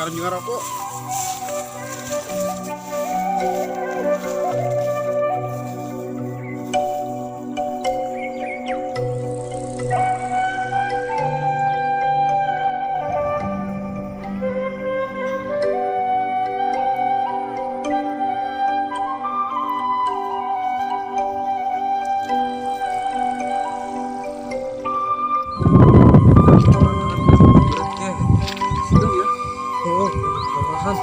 Ngarep juga rokok. Sedang ya. Oh, kelelahan.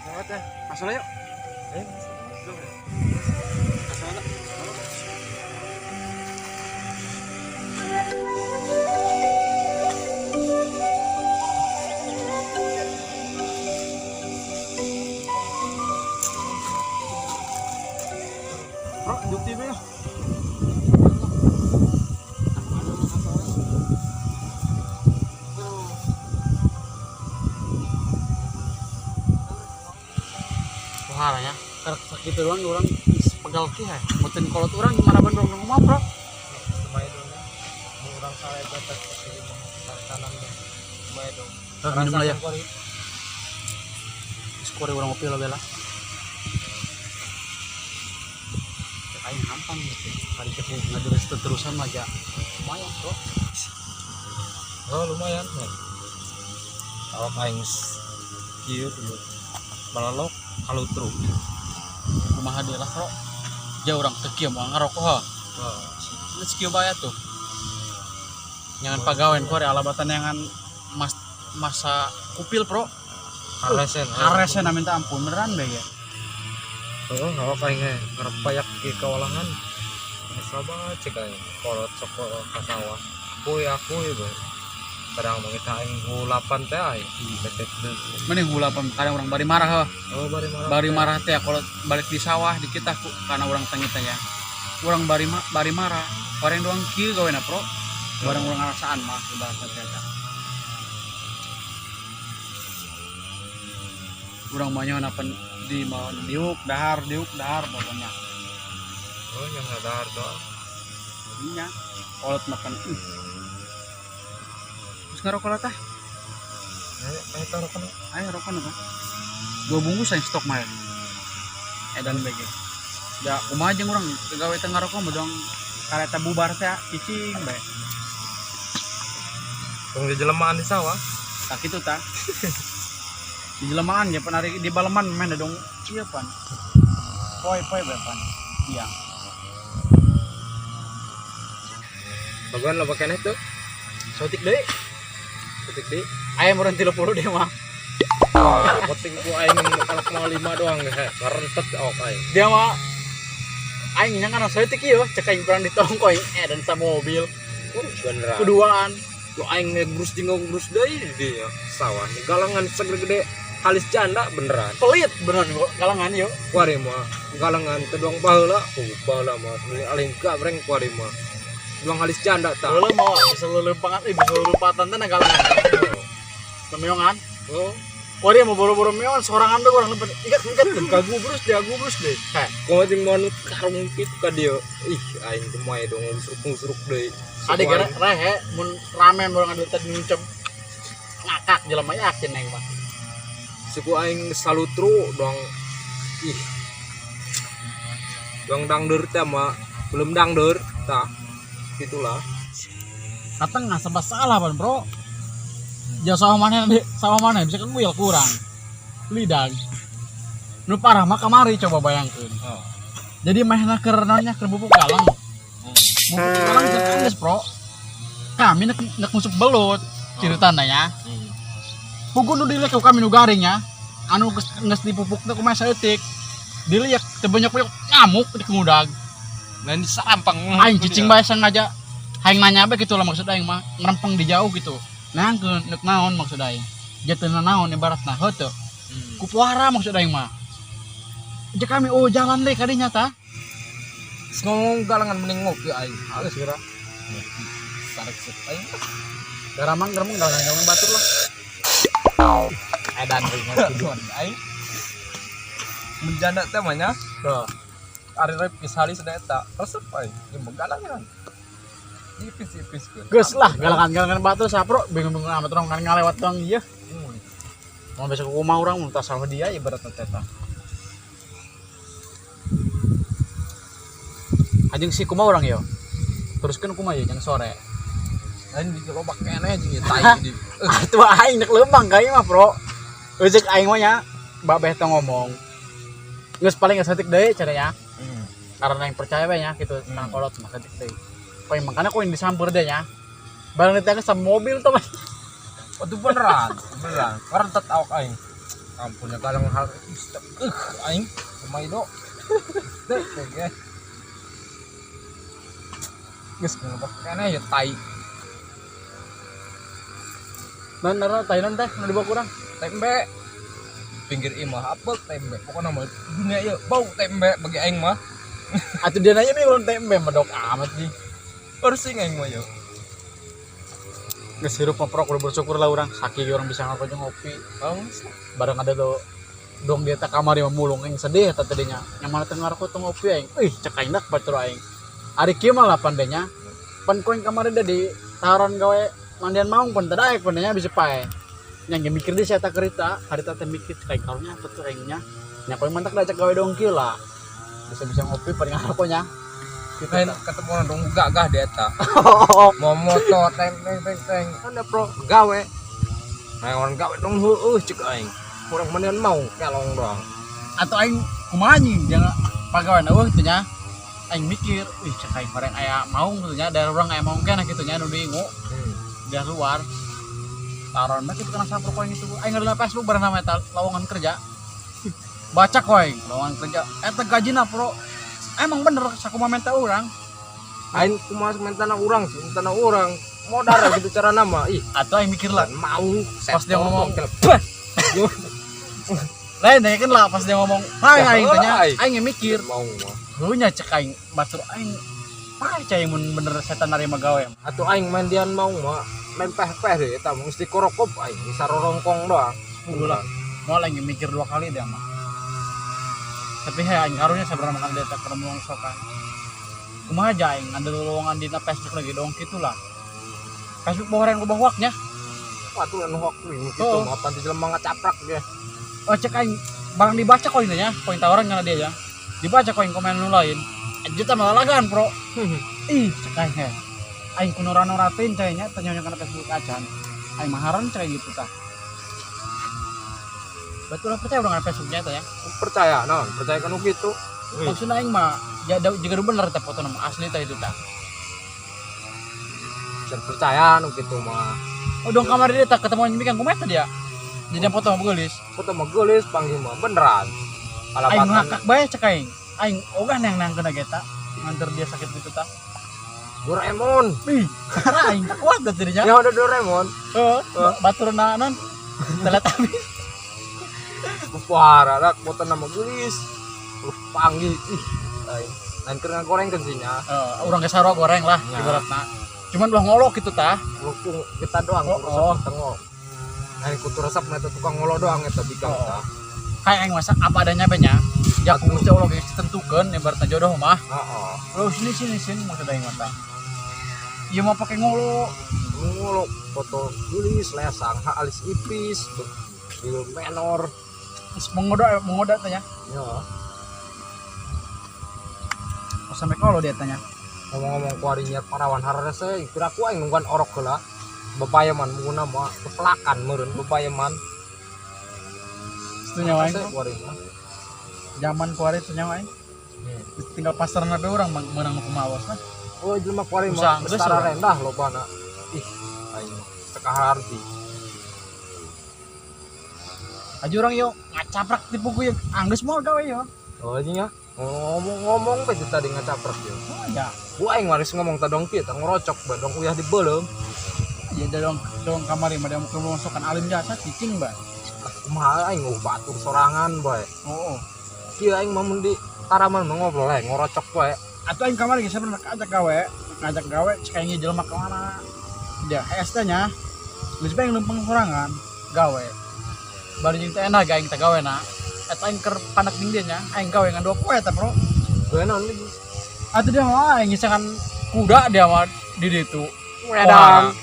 Lewat ya. Masuk lah yuk. Eh, Masuk lah. Bro, juk TV ya. Wah ya, karek sakitu doang urang geus pegal kieu ya. Meuteun kolot urang maraban dong mah, Bro. Lumayan dong ya. Mau urang salah batas kanan dong. Lumayan dong. Minum lah ya. Skore urang ngopi lah bela. Cek aing hampang gitu. Kali cek ngaderes terusan mah ja. Lumayan, Bro. Oh, lumayan. Ya. Awak aing kieu dulu. Malalok kalau truk. Kumaha deui lah, Bro. Ja urang teu kieu moal ngarokok ha. Oh. Geus kieu bae tuh. Jangan pagawen kore alabatan jangan mas masa kupil, Bro. Haresen. Haresen minta ampun beneran bae ya. Oh, awak aing ge ngerepayak di kawalangan. Sabar cek aing kolot sok ka sawah. Kuy aku ieu. Kadang mangita aing hulapan teh aing. Betet deui. Mending hulapan kadang orang bari marah heuh. Oh, bari marah. Bari marah teh kalau balik di sawah di kita ku karena orang tengit teh ya. Urang bari bari marah. Orang doang kieu gawena, Bro. Barang urang ngarasaan mah ibaratna teh eta. Urang mah nyaho napan di mau diuk dahar pokoknya. Oh, yang dahar doang. Nya kolot makan. Terus ngarokok lah tah. Ayo, ayo taruh kana. Ayo rokok nih, dua bungkus aja stok mah. Edan BG. Ya kumaha jeung urang gawe teh ngarokok mah doang kareta bubar teh cicing bae. Tong di jelemaan di sawah. Tak kitu tah. Di jelemaan ya pan ari di baleman main dong ieu pan. Poe-poe bae pan. Iya. Baguan lo pakai tuh. Sotik deui. Ketik di. Aya meureun 30 deh mah. Penting ku aing kalau mau 5 doang ge. Karentet ok aing. Dia mah aing nya kana sotik ieu cek aing kurang ditongko aing edan sa mobil. Beneran. Kuduaan. Lu aing ngegrus jeung ngegrus deui di dieu. Sawah galangan segede-gede halis janda beneran. Pelit beneran galangan yuk. Kuari mah galangan teh doang baheula. Baheula mah sebenarnya aling gabreng kuari mah. Doang halis janda tah. Heula mah bisa leuleumpangan bisa leuleupatan teh na galangan. Temiongan. Oh, Kuari mah boro-boro meongan sorangan bae urang leupat. Ikat ikat kagubrus dia gubrus deh. Heh, kumaha jeung manut karung kitu ka dieu. Ih, aing kumaha dong ngusruk-ngusruk deui. Ade gara rehe mun rame mun urang tadi ngucap ngakak jelema yakin aing mah. Suku aing salutru doang. Ih. Doang dangdeur teh mah belum dangdeur tah. Gitulah. Kateng nggak serba salah pan, Bro. Ya sawah mana deh, sawah mana bisa kan kuil kurang. Lidag. Nu parah mah kamari coba bayangkeun. Oh. Jadi mahna keur naonnya keur bubuk galang. Bubuk galang cek geus, Bro. Kami nek nek musuh belut ceritana ya. Pugu nu diliak ku kami nu garing ya. Anu geus dipupuk teh kumaha saeutik. Diliak teu banyak-banyak ngamuk di kemudag. Lain disarampang. Aing cicing bae sengaja. Aing nanya bae gitu lah maksud aing mah ngerempeng di jauh gitu. Nangkeun neuk naon maksud aing. Jateuna naon ibaratna heuh teu. Kupuara maksud aing mah. Jeung kami oh jalan deh kadinya tah. Ngomong galangan mending ngopi aing. Halus geura. Sarek sih aing. Garamang garamang galangan galangan batur lah. Edan ringan tujuan aing. Menjanda teh mah nya. Tuh. Ari rep halis da eta. Resep aing. Ieu mah galangan. Ipis-ipis keun. Geus lah galakan-galakan batu sapro bingung-bingung amat orang kan ngalewat doang iya. Mau besok kumaha urang mun tas sama dia ibaratna teh tah. Anjing si kumaha urang yo. Teruskeun kumaha ye jang sore. Lain di lobak keneh jeung tai di. Atuh aing nek leumpang ka ieu mah, Bro. Ceuk aing mah nya, babeh teh ngomong. Geus paling geus saeutik deui cenah nya. Karena yang percaya we nya kitu tentang kolot mah saeutik deui. Poin makanya koin disampur deh nya. Barang ditanya sama mobil tuh mas. Waduh beneran, beneran. Karentet awak aing. Ampun ya galang hal aing kumaha do. Deh, ge. Geus ngelebak keneh ya tai. Non nara tai non teh nu dibawa kurang. Tempe. Pinggir imah apel tempe. Pokokna mah dunia ieu bau tempe bagi aing mah. Atuh dia nanya nih ulun tempe medok amat nih. Persing aing mah yo. Geus hirup mah prok udah bersyukur lah urang. Sakieu urang bisa ngarokok jeung ngopi. Bareng ada do dong dia teh kamari mah mulung aing sedih eta tadinya. Yang mana teu ngarokok teu ngopi aing. Ih cek aing dak batur aing. Ari kieu mah lapan deh nya. Pan ku aing kamari deh di taron gawe mandian maung pun teu daek pun nya bisa pae. Nya ge mikir deui sia eta kerita, harita teh mikir cek aing karunya atuh aing nya. Nya ku aing mantak diajak gawe dongki lah. Bisa-bisa ngopi paling ngarokok nya. Gitu, Lain ketemu orang dong gagah dia eta. Mau motor teng teng teng teng. Ada pro gawe. Nah orang gawe dong heueuh cek aing. Kurang mendingan mau kelong doang. Atau aing kumaha anjing jangan pagawean eueuh kitu nya. Aing mikir, ih cek aing bareng aya maung kitu nya, daerah urang aya maung keneh kitu nya nu diingu. Daerah luar. Taron mah kitu kana sampur koin itu. Aing ngedelok Facebook bareng nama eta lowongan kerja. Baca koin lowongan kerja. Eta gajina pro. Emang bener sakumaha menta urang. Aing kumaha mentana urang sih, mentana urang. Modar gitu cara nama. Ih, atau aing mikir lah mau pas dia ngomong. Bah. Lain tanya kan lah pas dia ngomong, "Hai aing tanya, aing mikir." Mau mah. Heuh nya cek aing batur aing. Pae cai mun bener setan narima gawe. Atuh aing mandian mau mah main peh-peh deh eta mah geus dikorokop aing bisa rorongkong doang. Ulah. Moal aing mikir dua kali dia mah. Tapi heh aing karunya sabarana makan dia teh keur mulung sokan. Kumaha aja aing ngambil lowongan dina Facebook lagi dong gitulah. Facebook bohoreng ku bohwaknya. Waduh anu hoak nih gitu Oh. mah panti jelema ngacaprak dia. Oh cek aing barang dibaca koin nya, koin tawaran kana dia ya. Dibaca koin komen nu lain. Anjir teh malah lagan, Bro. Ih, cek aing heh. Aing ku nora-noratin cai nya teh nyonya kana Facebook acan. Aing maharan cai gitu tah. Betul lah percaya urang kana Facebooknya teh ya. Percaya naon? Percaya kanu kitu. Maksudna aing mah ya jika bener teh foto nama asli teh itu tah. Bisa percaya nu kitu mah. Oh dong kamar dia tak ketemu anjing kang kumaha dia. Jadi foto sama geulis. Foto mah geulis panggil mah beneran. Aing Alamatan ngakak bae cek aing. Aing ogah nang kena geta nganter dia sakit gitu tah. Doraemon. Ih, karena aing tak kuat dah dirinya. Ya udah Doraemon. Heeh, baturna non. Teletubbies. Parah dak foto nama geulis. Terus panggil ih aing. Lain keur ngagoreng kan sih nya. Heeh, urang ge sarua goreng lah Ya. ibaratna. Cuman ulah ngolok gitu tah. Lukung kita doang Oh, resep oh. tengok. Nah, kutu resep mah tukang ngolo doang eta bikang Oh. tah. Kayak aing masa apa adanya be nya. Ya ku Gusti Allah geus ditentukeun ibaratna jodoh mah. Heeh. Lu sini sini sini maksud aing mah tah. Ieu mah pake ngolo. Ngolo foto geulis lesang ha alis ipis bil menor. Terus mengoda teh nya. Ya. Oh, sampai ngolo dia tanya. Ngomong-ngomong kuari nyiar parawan hararese kira ku aing nungguan orok heula. Bepayeman munguna mah kepelakan meureun bepayeman. Setunya aing. Hararese kuari mah. Zaman kuari setunya aing. Tinggal pasaran abe urang meunang nu kumawas lah. Oh jelema kuari Usaha mah geus setara urang. rendah lobana. Ih aing mah teu kaharti. Aja urang yo ngacaprak di buku yo anggeus moal gawe yo. Oh anjing ya. Ngomong-ngomong teh tadi ngacaprak yo. Oh ya. Ku aing waris ngomong teh dong kieu teh ngerocok bae dong uyah dibeuleum. Ya dong dong kamari mah dia mau sokan alim jasa cicing bae. Kumaha aing batur sorangan bae. Oh. Kieu aing mah mun di taraman mah ngobrol aing ngorocok bae. Atuh aing kamari geus pernah ngajak gawe cek aing jelema ka mana. Dia HS teh nya. Geus bae lempeng sorangan gawe. Bari jeung teh enak aing teh gawe na. Eta aing keur panak ding dia nya, aing gawe ngan 2 poe eta, Bro. Gawe naon lagi? Atuh dia mah aing ngisangan kuda dia mah di ditu. Wedang.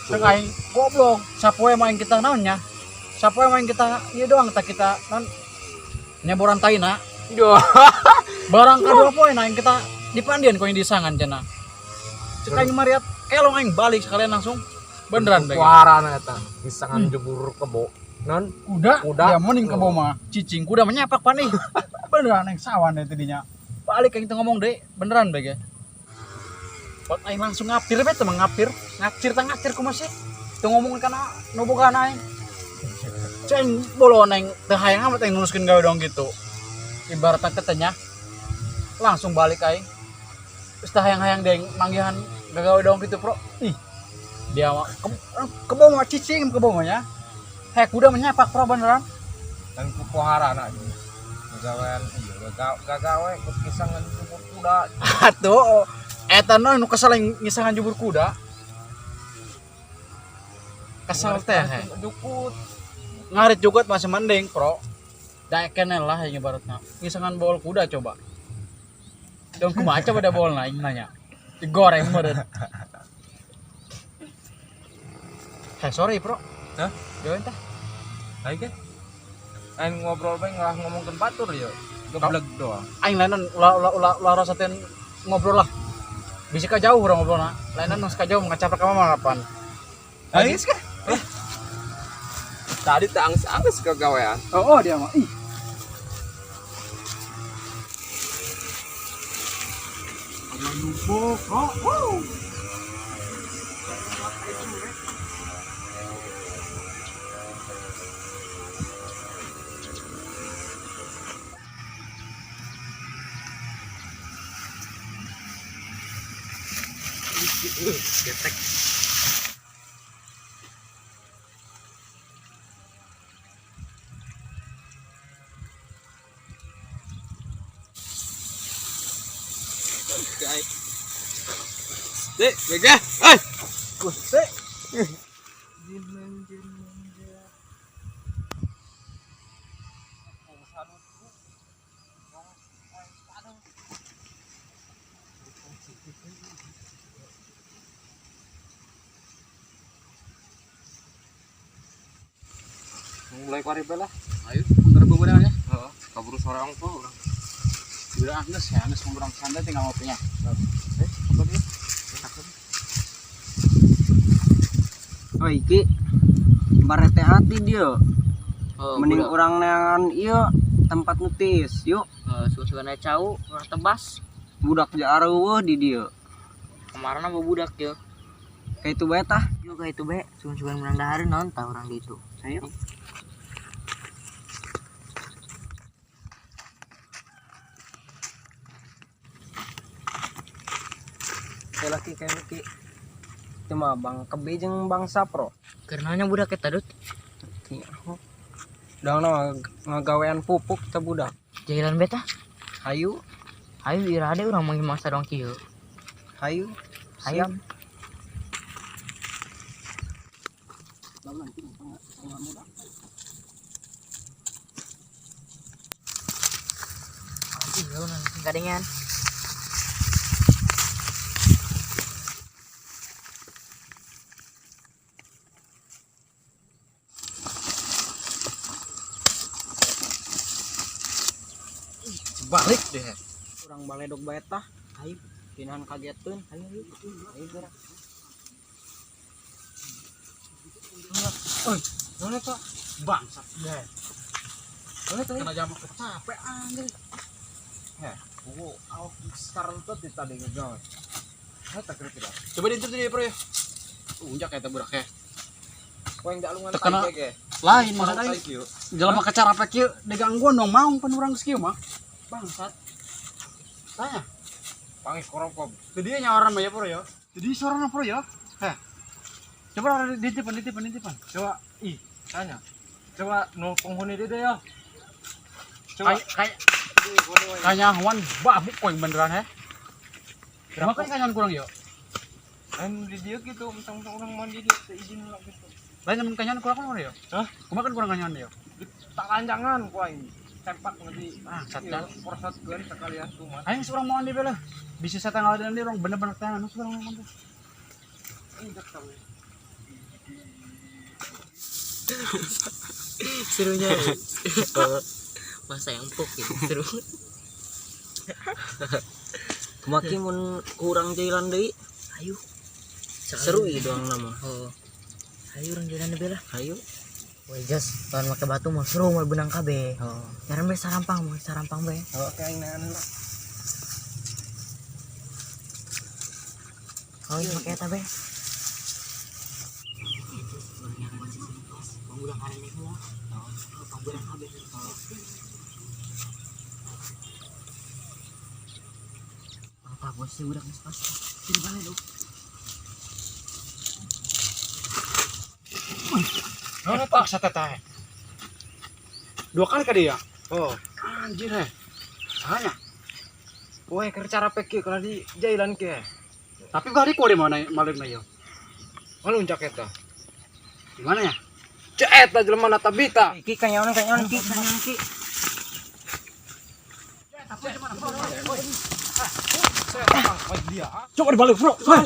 Cek aing goblok, sapoe mah aing kita naon nya? Sapoe mah aing kita ieu doang tah kita naon nyeboran taina. Duh. Barang kadua poe na aing kita dipandian ku aing disangan cenah. Cek aing mariat kelong aing balik sekalian langsung. Beneran bae. Kuarana eta, ngisangan jebur kebo. Non kuda, Kuda. Ya mending kebo mah cicing kuda menyapak panih. Beneran aing sawan deh tidinya. Balik aing teu ngomong deh, beneran bae ge. Pot aing langsung ngapir bae teh ngapir, ngacir teh ngacir kumaha sih? Teu ngomong kana nu bogana aing. Cek aing bolon aing teu hayang amat aing nuruskeun gawe dong gitu. Ibaratna teh nya langsung balik aing. Terus teu hayang-hayang deui manggihan gagawe dong gitu, Bro. Ih. Dia mah kebo mah cicing kebo mah nya. Heh, kuda menyapak pro beneran. Dan ku poharana aja. Gagawean iya, gagawe ku kisangan jubur kuda. Atuh, eta nu kesel ngisangan jubur kuda. Kesel teh heh. Jukut. Ngarit jukut masih mending, Pro. Daek keneh lah yang ibaratna. Ngisangan bol kuda coba. Dong kumaha coba da bol aing nanya. Digoreng meureun. Heh, sorry, Pro. Hah? Gawe teh. Aing ke? Aing ngobrol bae ngalah ngomongkeun batur ya. Geblek doang. Aing lainan ulah ulah rasatin ngobrol lah. Bisa ka jauh urang ngobrolna. Lainan nu ka jauh ngacaprak ka mama kapan. Aing geus kah? Tadi teh angis-angis kagawean. Oh, dia mah. Ih. Numpuk, oh, wow. Getek. Dek, mega. Ai. Gusti. Mulai kuari lah. Ayo, bener bener aja. Heeh, kaburu sorang tuh. Udah angges ya, angges ngurang santai tinggal ngopinya. Apa dia? Oh iki barete hati dia. Oh, mending budak. urang neangan ieu tempat nutis yuk. Suka-suka cau, urang tebas. Budak jareueuh di dieu. Kemarin apa budak ya? Kayak itu bae tah. Juga kayak itu bae, sugan-sugan urang dahareun naon tah urang di itu. Ayo. Kayak laki kayak laki. Itu mah Bang Kebe jeung Bang Sapro. Karenanya budak eta dut. Dang ngagawean pupuk teh budak. Jalan bae tah. Hayu, Hayu ira ade urang manggih mangsa dong kieu. hayu. Hayu. Siap. Iya, nanti kadengan. Balik deh. Urang baledog bae tah. Hayu. Pinahan kageteun. Hayu, hayu. Hayu gerak. Oi, mana tuh? Bangsat deh. Mana tuh? Kena jamak capek anjir. Heh, buku awak besar tuh di tadi ngegawe. Heh, tak kira-kira. Coba diintip tuh dia, Bro ya. Unjak ya budak ya. Kau yang alungan Terkena- tai ge. Lain maksud Tai aing. kieu. Jelema kecarapek kieu digangguan dong maung pan urang geus kieu mah. Bangsat. Tanya. Pangis korongkom. Itu dia nyawaran mah ya, Bro ya. Jadi suarana Bro ya. Heh. Coba diintipan, diintipan, diintipan. Coba ih, tanya. Coba nu penghuni dia deh ya. Coba Kayak kanyahuan babuk poing beneran he. Makanya kanyahan kurang yo. Lain di dia gitu, mentang-mentang orang mandi dia seizin lah gitu. Lain temen kanyahan kurang kan yo. Hah? Kumaha kan kurang kanyahan yo. Tak kancangan ku aing. Tempak lagi. Ah, Iya, prosotkeun sekalian kumaha. Aing seorang mau andi bela. Bisa satanggal dan orang bener-bener tangan anu seorang mau. Injak sama. Serunya. Masa yang empuk gitu, seru. Kumaki mun kurang jalan deui. Ayo. Seru ieu doang nama. Oh. Ayo urang jalan deui lah. Hayu. Woi jas, lawan make batu mah seru mah benang kabeh. Oh. Jaran be sarampang, mau sarampang be. Oh, kayak aing lah. Oh, iya make eta be. Apa bos sih udah pas. Sini balik lu. Nah, paksa teteh. Dua kali ka dia. Oh. Anjir heh. Sahanya. Woi, keur cara pek kalau di jailan ke. Tapi balik kok di mana malam na yo? Ngaluncak eta. Di mana ya? Cek eta jelema na tabita. Ki kanyaonan kanyaonan ki kanyaonan ki. Coba dibalik, Bro. Wah.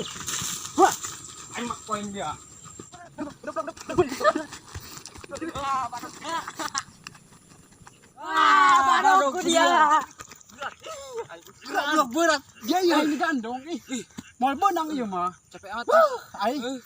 Aing mah poin dia. Baru dia. Berat, berat. Dia iya ini gandong. Ih, mau benang ieu mah. Capek amat. Aing.